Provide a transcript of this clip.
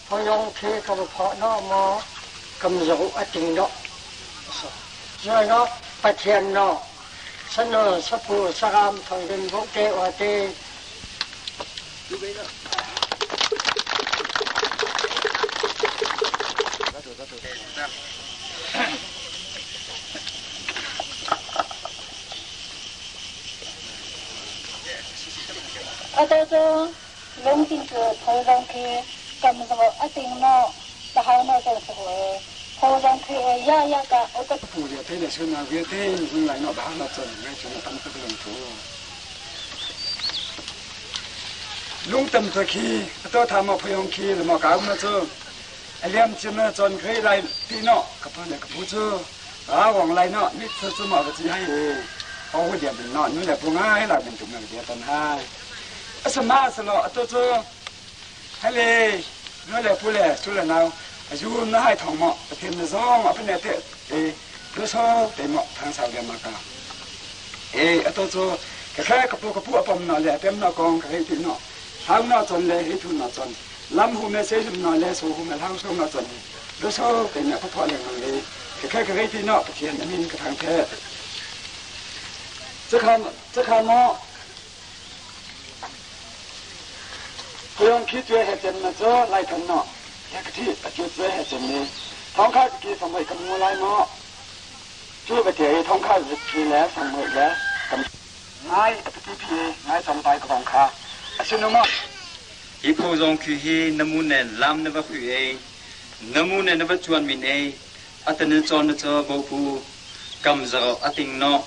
Phoyong khi ka va phawh no maw kam zo a ting no so no Pathian no sano sapu saram thongin bu te wa te. Atu cu lungthin cu pholzong khi kam zong a ting maw sahau maw kan si ko ee. Pholzong khi ee ya ya ka upat. Pu le te le sun na vialte zung lai no ba na cun ngai cun tam tuk lung thu. Lung tam ta khi to tha ma phuyong khi le ma ka ma cu aliam chin na chon khei lai ti no ka pu le ka pu cu ra wong lai no mit thu cu ma ka chi hai e ho hu dia bin no nu le pu ngai la bin tum na dia tan hai asama salo ato cu hele nu le pu le su le nau azu na hai thong mo pathian na zong a pne te e lu so te mo thang sau dia ma ka e ato cu ka khe ka pu ka pu apom na le apem na kong ka hei ti no hau na chon le hi thu na chon lam hu me se him na le so hu me hau so na chon lu so te na ka pho le ngang le ka khe ka hei ti no Pathian amin ka thang the 这看这看么？不用去追还真么做来看喏，那个体就追还真的，通卡是给什么跟我来么？这个电影通卡是皮来什么来？咁爱个皮爱上白个房卡，是那么？ Hi phozong khu hi namu ne lam na va hu ei namu ne na va chuan min ei atane chon na cho bo pu kam zaro ating no.